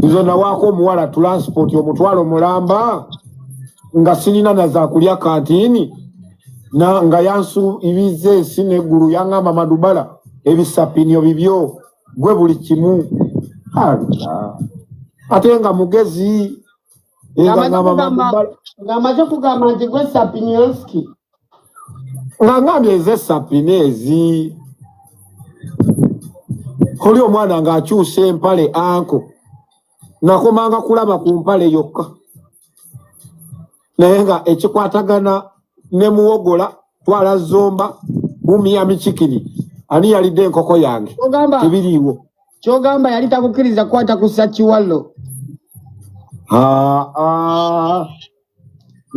Nze nawaako omuwala transport omutwalo mulamba nga sirina na zakulya kantiini na nga yansuubiza ensi n'eggulu, yaŋŋamba Madubala ebisapinyo bibyo gwe buli kimu. Allah. Ate nga mugezi nga Ng'amaze ŋŋamba kugamba Madubala ng'amaze kugamba nti gwe Sapinyoski. Nga ngambye eze sapini ezi oli omwana ng'akyusa empale anko nakomanga kulaba ku mpale yokka naye nga ekikwatagana ne muwogola twala zomba bumiyami chikini ani yalidde enkoko yange Kyogamba tebiriiwo. Kyogamba yali takukkiriza kukwata ku sakiwallo. Aa,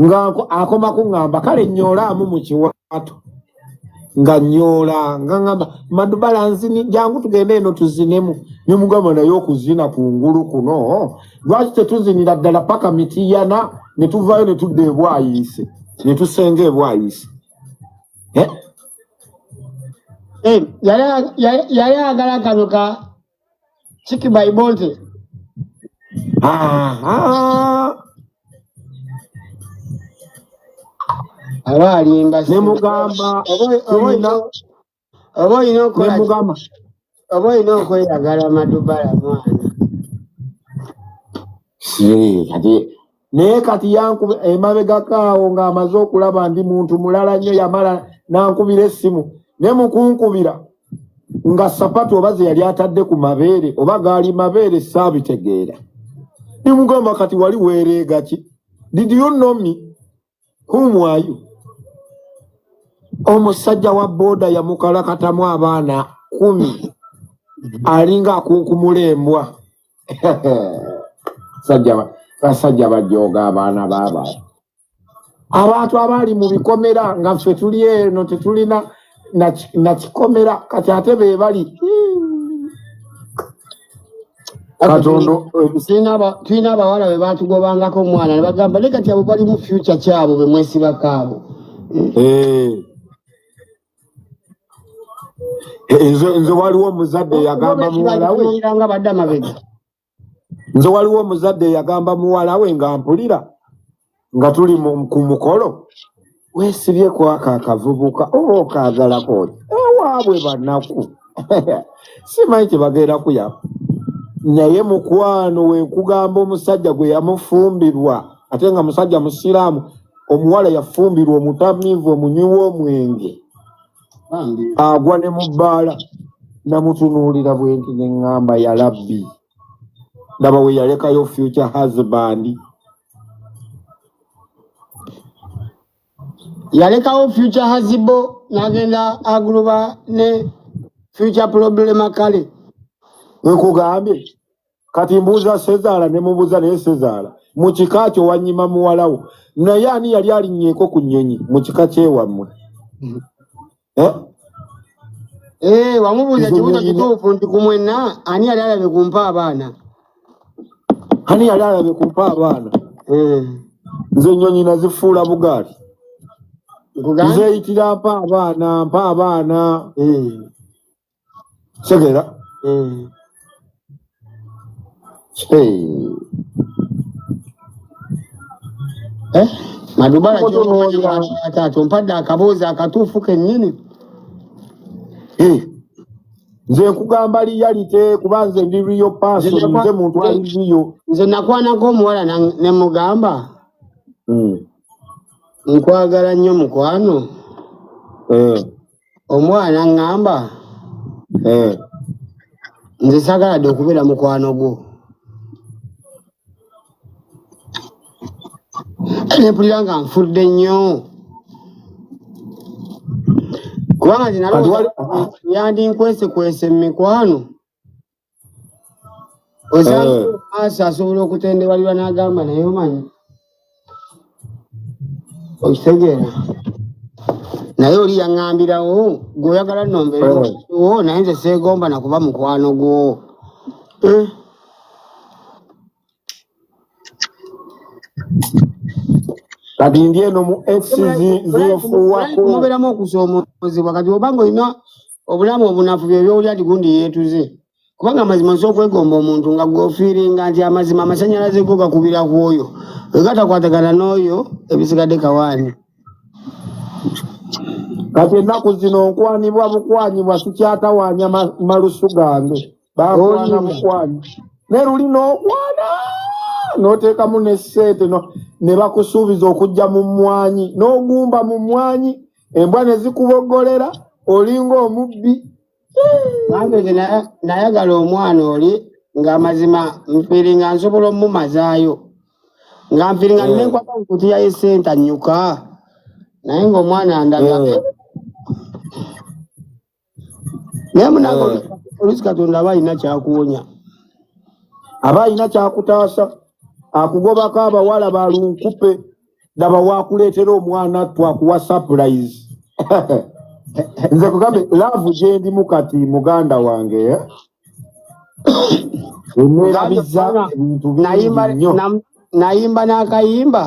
nga akoma kuŋŋamba kale nnyolaamu mu kiwato nga nnyoola nga ŋŋamba Madubala nzini jangu tugende eno tuzinemu ne mugamba naye okuzina ku ngulu kuno lwaki tetuzinira ddala paka Mitiyana ne tuvaayo ne tudda ebwayiise ne tusenga ebwayiise eh? Eh, yali ayagala kano ka Chiki Baibonte. Aha. Aba alimba Ne ssebo. mugamba Oba tulina oba olina ne okukola ki? mugamba Oba olina okweyagala Madubala mwana. Si, kati naye kati yankuba emabegako awo ng'amaze okulaba ndi muntu mulala nnyo yamala n'ankubira essimu ne mukunkubira nga sapatu oba ze yali atadde ku mabeere oba gaali mabeere saabitegeera. Ne mugamba kati wali weereega ki? Did you know me? Whom are you? Omusajja wa booda yamukalakatamu abaana 10 alinga akunkumula embwa. Basajja bajooga abaana b'abantu. Abantu abaali mu bikomera nga ffe tuli eno tetulina na kikomera kati ate be bali. Katonda Tulina abawala be baatugobangako omwana ne bagamba naye kati abo bali mu future kyabo be mwesibako abo. Nze waliwo omuzadde eyagamba muwala we. Nga badde amabega. Nze waliwo omuzadde eyagamba muwala we nga mpulira nga tuli ku mukolo weesibye kwako akavubuka oba okaagalako oti ewaabwe banaku simanyi kye bagenda kuyamba naye mukwano we nkugamba omusajja gwe yamufumbirwa ate nga musajja musiraamu omuwala yafumbirwa omutamiivu omunywi w'omwenge agwa ne mu bbaala namutunuulira bwe nti ne ŋŋamba ya Rabbi ndaba we yalekayo future husband. Yalekawo future husband n'agenda aguluba ne future problem kale. Nkugambye kati mbuuza Sezaala ne mubuuza naye Sezaala mu kika kyo wanyima muwalawo naye ani yali alinnyeeko ku nnyonyi mu kika kyewammwe? Eh? Eh, wamubuuza Nze kibuuzo nnyonyi kituufu nti ku mwenna ani yali alabye ku mpa abaana? Ani yali alabye ku mpa abaana? Nze nnyonyi nazifuula bugaali. Nkugambye. Nze eyitira mpa abaana, mpa abaana. Segera. Hey. Eh? Madubala Mutono ky'omanyi wa- taata ompadde akaboozi akatuufu kennyini. Eh. Nze nkugamba reality kuba nze ndi real person, nze muntu ali real. Nze nakwanako omuwala ne mugamba nkwagala nnyo mukwano. Omuwala n'aŋŋamba nze saagala dde okubeera mukwano gwo. Ne mpulira nga nfudde nnyo. Kubanga nze nalowooza yandinkwese-kwese mu mikwano. Osanga maaso asobola okutendewalirwa n'agamba naye omanyi. Okitegeera. Naye oli yaŋŋambirawo gw'oyagala nno mbeere wo naye nze seegomba na kuba mukwano gwo. Kati ndi eno mu X zenfuuwako. Mubeeramu okusoomoozebwa kati oba ng'olina obulamu obunafu bye by'owulira nti gundi yeetuze. Kubanga amazima osobola okwegomba omuntu nga gw'ofiiringa nti amazima amasannyalaze go gakubira ku oyo, bwe gatakwatagana n'oyo ebisigadde kawaani. Kati ennaku zino nkwanibwa bukwanyibwa, sikyatawaanya malusu gange, bankwana Olimba. bukwanyi. Ne luli n'okwana n'oteekamu ne ssente ne bakusuubiza okujja mu mmwanyi, n'ogumba mu mmwanyi, embwa ne zikuboggolera, olinga omubbi. Nange nze nayagala omwana oli ng'amazima nfiiringa nsobola omumazaayo, nga nfiiringa nenkwata ku kutiya y'essente annyuka, naye ng'omwana andaga. Naye munange oluusi Katonda aba alina kyakuwonya. Aba alina kyakutaasa, akugobako abawala balunkupe, laba wakuleetera omwana attu akuwa surprise. Nze kugambe love gyendimu kati, muganda wange, eh? Eneerabiza ebintu bingi Nayimba nnyo. Nayimba n'akayimba.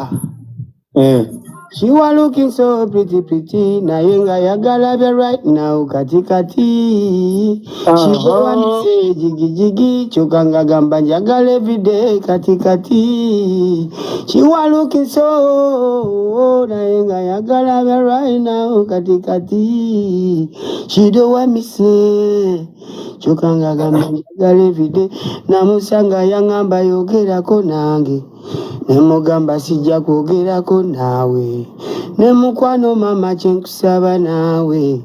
She was looking so pretty pretty, naye nga yagala bya right now kati kati. She want say jigi jigi, kyokka nga gamba njagala everyday kati kati. She was looking so, naye nga yagala bya right now kati kati. She don't want me say, kyokka nga gamba njagala everyday. Namusanga yaŋŋamba yogerako nange. Ne mugamba sijja kwogerako naawe, ne mukwano mama kyenkusaba naawe,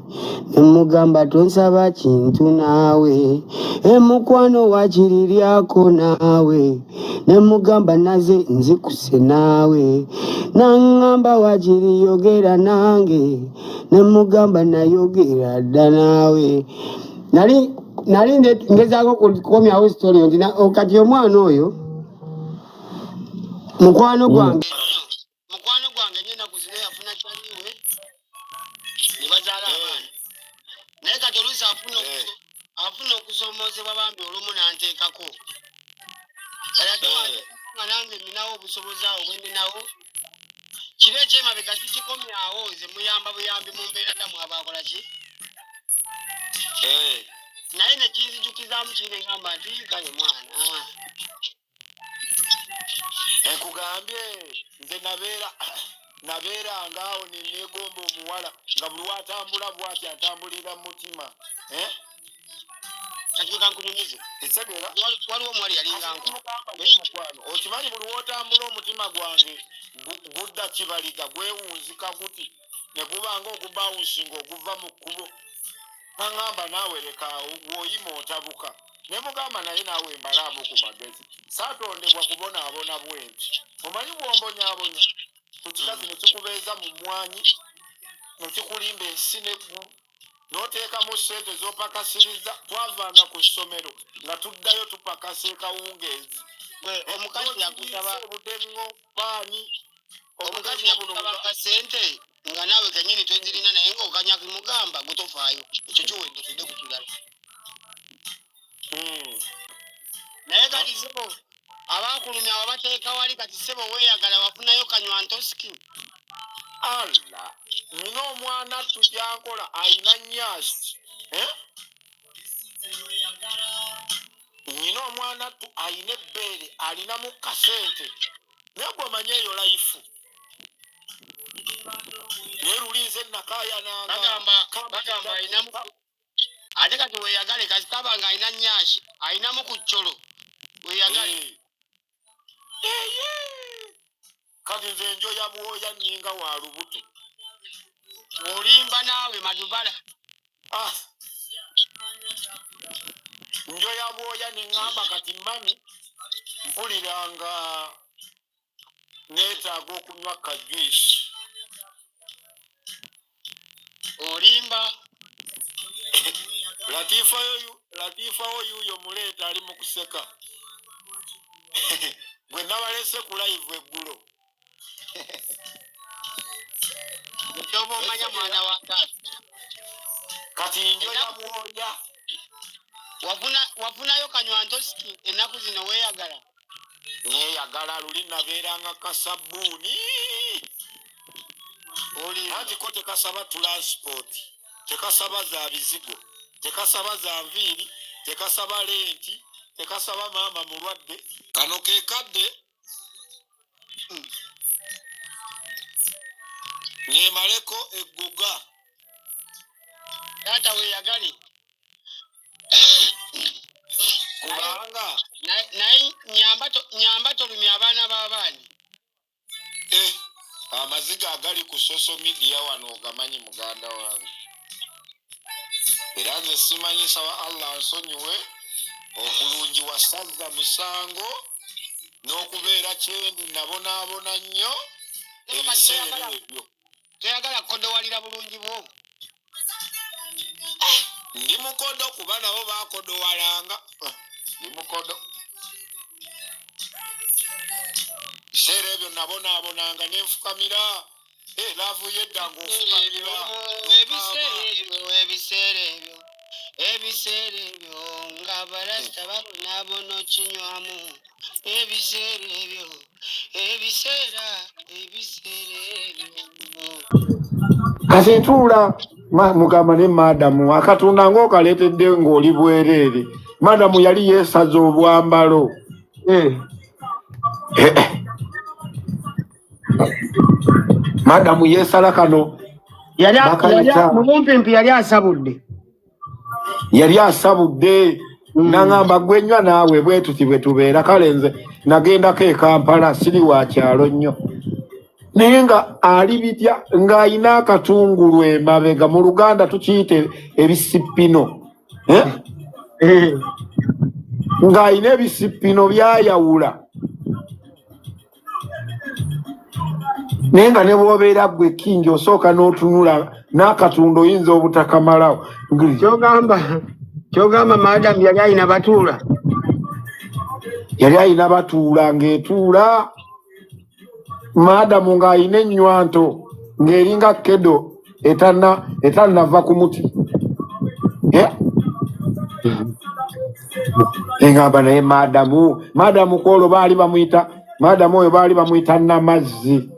ne mugamba tonsaba kintu naawe, e mukwano wakiriryako naawe, ne mugamba naze nzikuse naawe, naŋŋamba wakiriyogera nange, ne mugamba nayogera dda naawe. Nali ngezaako kukomyawo story nti kati omwana oyo mukwano gwange, mukwano gwange nyo ennaku zino yafuna kyaliwe ne bazaala abaana, naye kati oluusi afuna okusoomoozebwa bambi, olumu n'anteekako. Kati ate nga nange ninawo obusobozi awo bwe ndinawo, kiro ekyemabega kikikomyawo, nze muyamba buyambi mu mbeera tamu aba akola ki, naye nekinzijukizaamu kiri neŋŋamba nti kale mwana. Nkugambye nze nabeeranga awo neneegomba omuwala nga buli watambula bwati atambulira mu mutima, eh? Kati kankunyumize. Ekitegeera? Waliwo omuwala yalinga nku Mugamba naye mukwano, okimanyi buli wotambula omutima gwange gudda kibaliga, gwewunzika guti ne gubanga ogubawunsinga oguva mu kkubo. Naŋŋamba naawe leka woyima otabuka. Ne mugamba naye naawe mbalaamu ku magezi, saatondebwa kubonaabona bwe nti. Omanyi bwombonyaabonya ekikazi ne kikubeeza mu mmwanyi ne kikulimba ensi neggulu n'oteekamu ssente z'opakasiriza. Twavanga ku ssomero nga tuddayo tupakasa ekawungeezi. Gwe omukazi yakusaba obudengo paani. Omukazi yakusaba kasente nga naawe kenyini tozirina, naye ng'okanya kumugamba gutofaayo, ekyo kiwedde, tudde ku kirala. Naye kati sebo abakulumya wabateeka wali, kati sebo weeyagala wafunayo kanywa ntosiki. Alla, nina omwana tukyankola ayina nyasi, eh? Nina omwana tu ayina ebbeere, alinamu kasente, naye gwe omanye eyo life. Naye luli nze nakayananga. Bagamba ayinamu ate kati weeyagale, kasitaba nga alina nyashi, ayinamu ku ccolo, weeyagale. Eye. Kati nze njoya bwoya nninga wa lubuto. Olimba naawe madubala. Ah. Njoya bwoya neŋŋamba kati mami mpulira nga neetaaga okunywa ka juice. Olimba. Latifa wo yuuyo muleeta ali mu kuseka gwe nabalese ku live eggulo. Kyoba omanya mwana wa taata. Kati njoya bwoya. Wafunayo kanywa ntosiki ennaku zino, weeyagala. Neeyagala, luli nabeeranga kasabbuuni. Olimba. Anti ko tekasaba transport, tekasaba za bizigo, tekasaba za nviiri. Tekasaba lenti, tekasaba maama mulwadde. Kano ke kadde neemaleko egguga. Taata weeyagale. Kubanga Naye nyamba tolumya abaana b'abaani. Amaziga agali ku social media wano ogamanyi, muganda wange. Era nze simanyi, nsaba Allah nsonyiwe okulungi wasazza musango n'okubeera kyendi nabonaabona nnyo ebiseera ebyo. Toyagala kukodowalira bulungi bwo. Ndi mukodo kuba nabo bakodowalanga. Ndi mukodo. Biseera ebyo nabonaabonanga nenfukamira. Love yedda ng'ofukamira. Ebiseera ebyo nga balasita babonaabona okinywamu. Ebiseera ebyo, ebiseera ebyo. Kati ntuula mugamba ne madamu akatunda ng'okaleetedde ng'oli bwereere. Madamu yali yeesaza obwambalo. Eh. Madamu yeesala kano. Bakayita. Mu bumpimpi yali asabudde. Yali asabudde. Naŋŋamba, gwenywa naawe bwe tuti bwe tubeera. Kale nze nagendako e Kampala, siri wa kyalo nnyo, naye nga ali bitya ng'ayina akatungulu emabega, mu Luganda tukiyite ebisipino, eh? Ng'ayina ebisipino byayawula, naye nga ne bw'obeera ggwe kingi osooka n'otunula n'akatunda oyinza obutakamalawo. Kyogamba madamu yali ayina batuula. Yali ayina batuula, ng'etuula madamu ng'ayina ennywanto ng'eringa kedo etannava ku muti. Eh? Engamba naye madamu kwolwo baali bamuyita madamu oyo baali bamuyita Namazzi.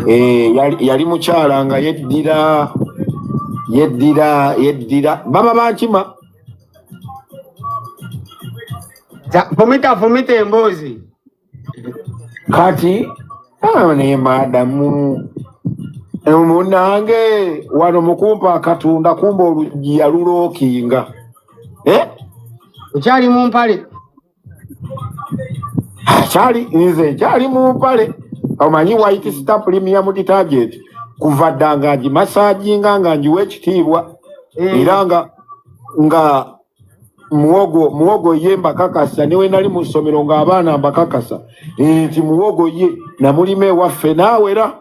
Eh, yali mukyala nga yeddira baba bankima. Fumita fumita emboozi. Kati naye madamu munange wano mukumpa akatunda, kumba oluggi yalulookinga, eh? Okyali mu mpale? Akyali nze nkyali mu mpale. Omanyi White Star Premium Detergent kuva dda nga ngimasajinga, nga ngiwa ekitiibwa. Era nga muwogo ye mbakakasa, ne we nali mu ssomero ng'abaana mbakakasa nti muwogo ye namulima ewaffe naawera.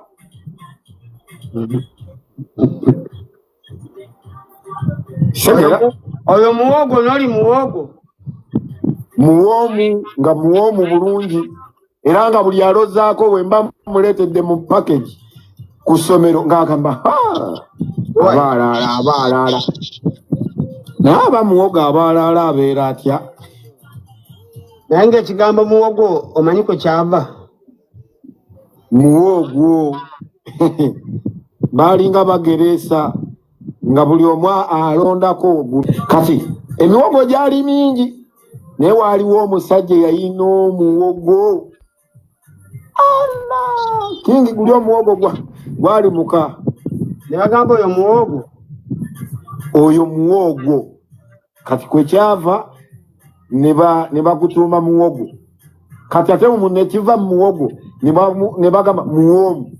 Segera. Oyo muwogo n'oli muwogo. Muwoomu, nga muwoomu bulungi, era nga buli alozaako bwe mba muleetedde mu package ku ssomero ng'agamba, "Ha, abaalaala abaalaala." Naye aba muwogo abaalaala abeera atya? Naye ng'ekigambo muwogo omanyi kwe kyava? Muwoogwo baalinga bagereesa nga buli omu alondako kati emiwogo gyali mingi, naye waaliwo omusajja eyalina omuwogo ala kingi. Guli omuwogo gwali muka. Ne bagamba oyo muwogo. Oyo muwogo. Kati kwe kyava ne bagutuuma muwogo. Kati ate nekiva mu muwogo ne bagamba muwoomu.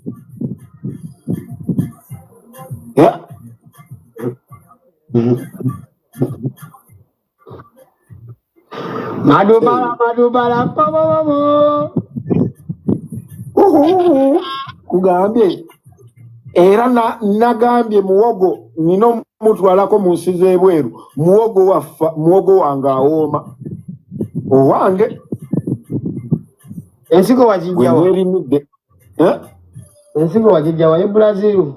Yeah. Madubala madubala pabaabo. Uhuhu, kugambye era nagambye muwogo nina omutwalako mu nsi z'ebweru. Muwogo waffa, muwogo wange awooma owange. Ensigo gwe wagijjawa? Neerimidde, eh? Ensigo wagijjawa ye Brazil?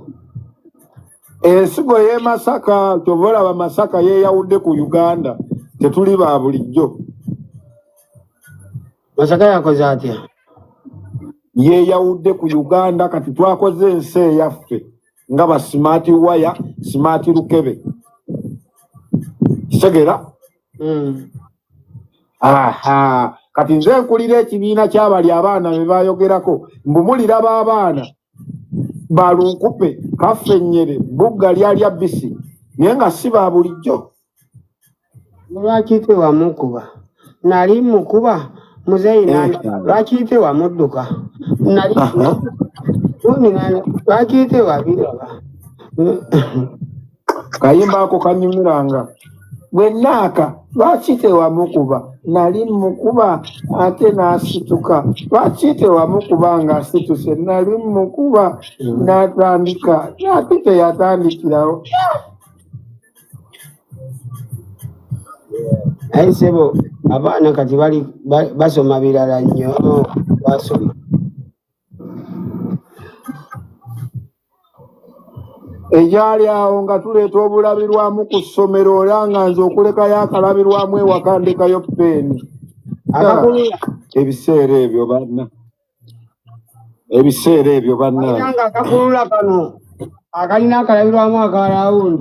Ensigo y'e Masaka. Kyova olaba Masaka yeeyawudde ku Uganda, tetuli ba bulijjo. Masaka yakoze atya? Yeeyawudde ku Uganda. Kati twakoze ensi eyaffe nga ba smart wire, smart lukebe, kitegeera? Aha, kati nze nkulira ekibiina ky'abali abaana be bayogerako, mbu muliraba abaana balunkupe kaffennyere bugga lyalya bisi, naye nga si ba bulijjo. Lwaki tewamukuba? Nali mukuba muzeeyi nanda. Lwaki tewamudduka? Nali lwaki tewabiraba? Kayimba ako kanyumiranga bwe naaka. Lwaki tewamukuba? Nali mukuba ate n'asituka. Lwaki tewamukuba ng'asituse? Nali mukuba n'atandika. Lwaki teyatandikirawo? Naye ssebo, abaana kati bali basoma birala nnyo, basoma. Ekyali awo nga tuleeta obulabirwamu ku ssomero, era nga nze okulekayo akalabirwamu ewaka ndekayo peeni. Akakulula. Ebiseera ebyo banna, ebiseera ebyo bannange. Alina nga akakulula kano akalina akalabirwamu aka round.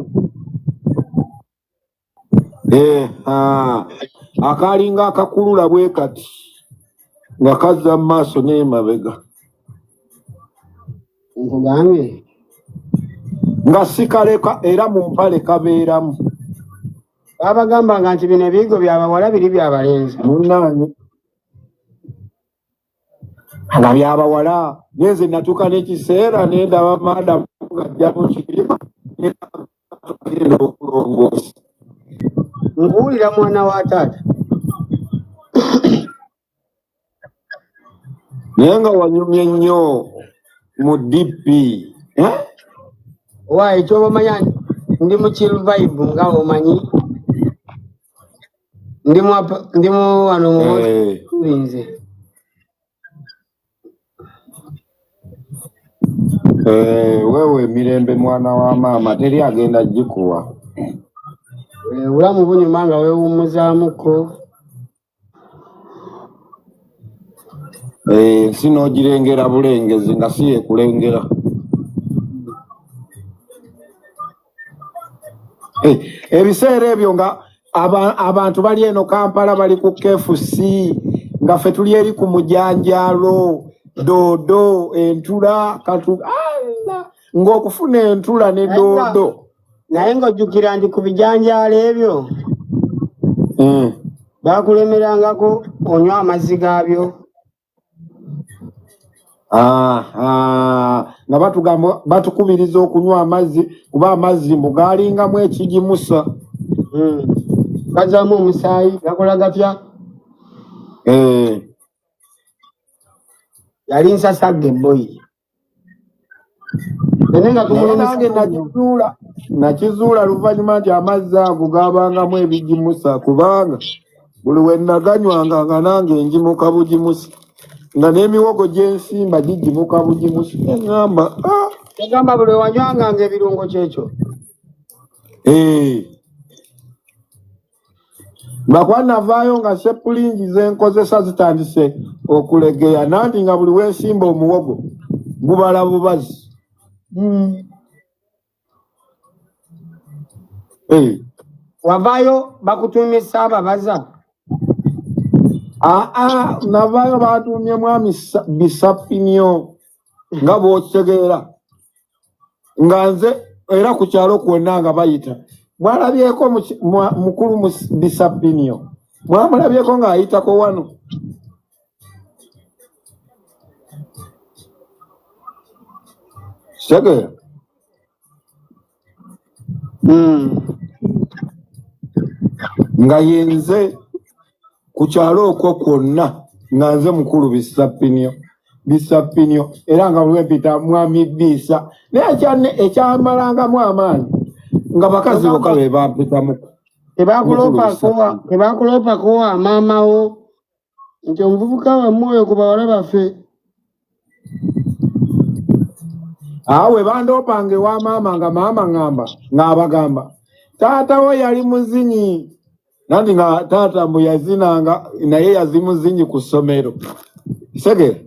Akalinga akakulula bwe kati nga kazza mu maaso n'emabega. Nkugambye. Nga sikaleka, era mu mpale kabeeramu. Babagambanga nti bino ebiyigo byabawala, biri byabalenzi. Munnange, nga byabawala, naye nze natuuka n'ekiseera nendaba madamu ng'ajja mu kirima genda okulongoosa. Nkuwulira, mwana wa taata. Naye nga wanyumye nnyo mu DP, eh? Waayi, kyoba omanya ndi mu chill vibe, nga omanyi ndi mu wano mu nze. Weewe emirembe, mwana wa maama, teri agenda gikuwa. Obulamu bunyuma nga weewummuzaamuko. Ensi n'ogirengera bulengezi nga si yekulengera. Ebiseera ebyo nga abantu bali eno Kampala bali ku KFC, nga ffe tuli eri ku mujanjaalo, doodo, entula katu Allah, ng'okufuna entula ne Naye nga doodo. Naye ng'ojjukira nti ku bijanjaalo ebyo bakulemerangako onywa amazzi gaabyo. Aha, nga batugamba, batukubiriza okunywa amazzi kuba amazzi mbu gaalingamu ekigimusa. Gazaamu omusaayi, gakola gatya? Yali nsasagge boyi naye nga Naye tumulumisa. Nange nakizuula luvannyuma nti amazzi ago gabangamu ebigimusa, kubanga buli we naganywanga nga nange njimuka bugimusa, nga n'emiwogo gy'ensimba gigimuka bugimusa, eŋŋamba, "Ah." Yagamba buli wanywanganga ebirungo kyekyo. Eh. Lwakuba navaayo nga sepulingi zenkozesa zitandise okulegeya, nanti nga buli wensimba omuwogo gubala bubazi. Eh. Wavaayo bakutuumye Ssaababaza? Aa, navaayo batuumye mwami Bisapinyo, nga bw'okitegeera nga nze era ku kyalo kwonna nga bayita, mwalabyeko mukulu Bisapinyo, mwamulabyeko ng'ayitako wano? Kitegeera? Nga yenze ku kyalo okwo kwonna nga nze mukulu Bisapinyo, Bisapinyo, era nga buli wempita mwami Biisa. Naye ekyamalangamu amaanyi nga bakazi bokka be bampitamu mukulu. Bisapinyo. Tebakuloopako wa maama wo nti omuvubuka wammwe oyo ku bawala baffe? Awe bandoopanga ewa maama, nga maama ŋŋamba ng'abagamba taata we yali muzinyi, nanti nga taata mbu yazinanga, naye yazi muzinyi ku ssomero, segera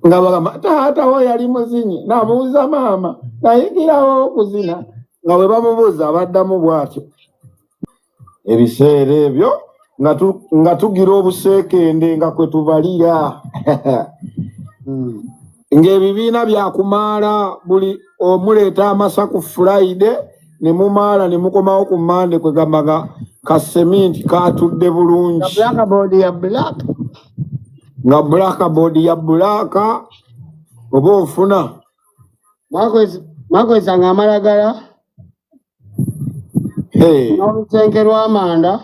nga bagamba taata we yali muzinyi. Nabuuza maama, nayigirawo okuzina? Nga bwe bamubuuza abaddamu bw'atyo. Ebiseera ebyo nga tugira obuseekende nga kwe tubalira. Ng'ebibiina byakumaala, buli omuleeta amasa ku Friday ne mumaala ne mukomawo ku Mande, kwegamba nga kaseminti katudde Nga bulungi. Blackboard ya black. Nga blackboard ya black, oba ofuna. Mwakozesanga amalagala Hey. n'olusenke lw'amanda.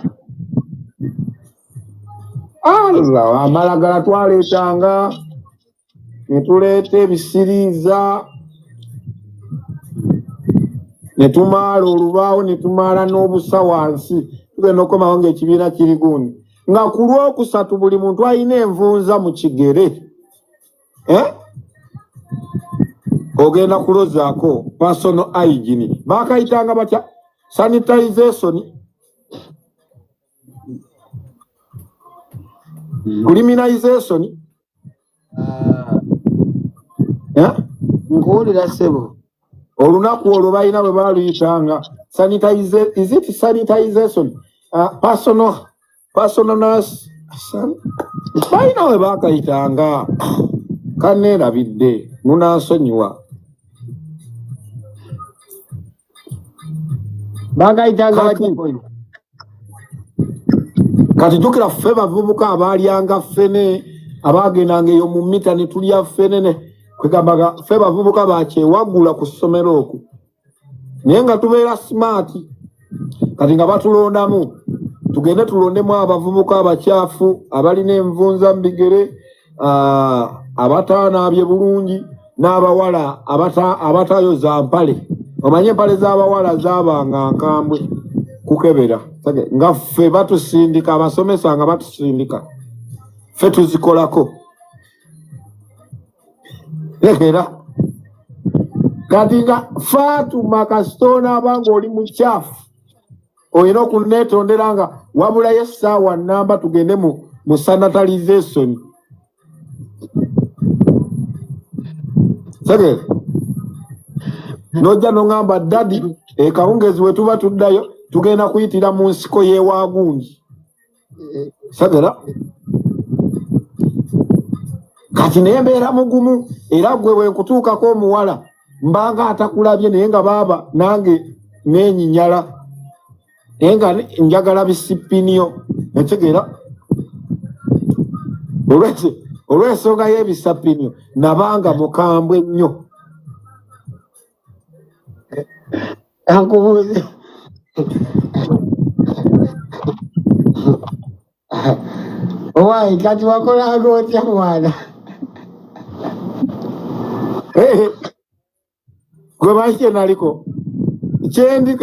Allah, amalagala twaleetanga ne tuleeta ebisiriiza ne tumaala olubaawo ne tumaala n'obusa wansi, tugenda okukomawo ng'ekibiina kiri gundi, nga ku Lwokusatu buli muntu alina envunza mu kigere, eh? Ogenda kulozaako personal hygiene, bakayitanga batya, sanitization, criminalization. Eh? Nkuwulira, ssebo. Olunaku olwo balina bwe baluyitanga sanitize, is it sanitization, personal nurse, balina bwe bakayitanga, kaneerabidde, munansonyiwa. Bakayitanga Kati batya? Kati jjukira ffe bavubuka abaalyanga ffene, abaagendanga eyo mu mita ne tulya ffene, ne kwegambaga ffe bavubuka bakyewaggula ku ssomero okwo, naye nga tubeera smart. Kati nga batulondamu, tugende tulondemu abavubuka abakyafu, abalina envunza mu bigere, abataanaabye bulungi, n'abawala abatayoza mpale. Omanye empale z'abawala zaabanga nkambwe kukebera, nga ffe batusindika, abasomesa nga batusindika, ffe tuzikolako era. Kati nga Fatuma, kasita onaaba ng'oli mukyafu, olina okuneetondera nga wabulayo essaawa namba tugende mu sanitization. Tegeera, n'ojja n'oŋŋamba, "Daddy, ekawungezi we tuba tuddayo tugenda kuyitira mu nsiko y'ewaagundi." Segera, kati naye mbeera mugumu, era gwe bwe nkutuukako omuwala mbanga atakulabye, naye nga baaba nange neenyinyala, naye nga njagala bisipinio. Ekitegeera, olw'ensonga y'ebisapinio nabanga mukambwe nnyo. Ankubuuze. Owaayi, kati wakolanga otya, mwana? Eh, gwe manyi kyenaliko, kyendi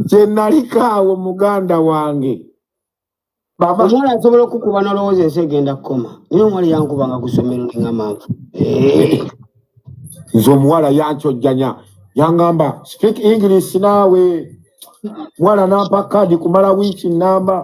kyenaliko awo, muganda wange baba. Omuwala asobola okukuba n'olowooza ensi egenda kukoma, naye omuwala yankubanga ku ssomero neŋŋamba nfu. Eh. Nze omuwala yankyojjanya, yangamba, "Speak English." Naawe muwala nampa kaadi kumala wiiki namba.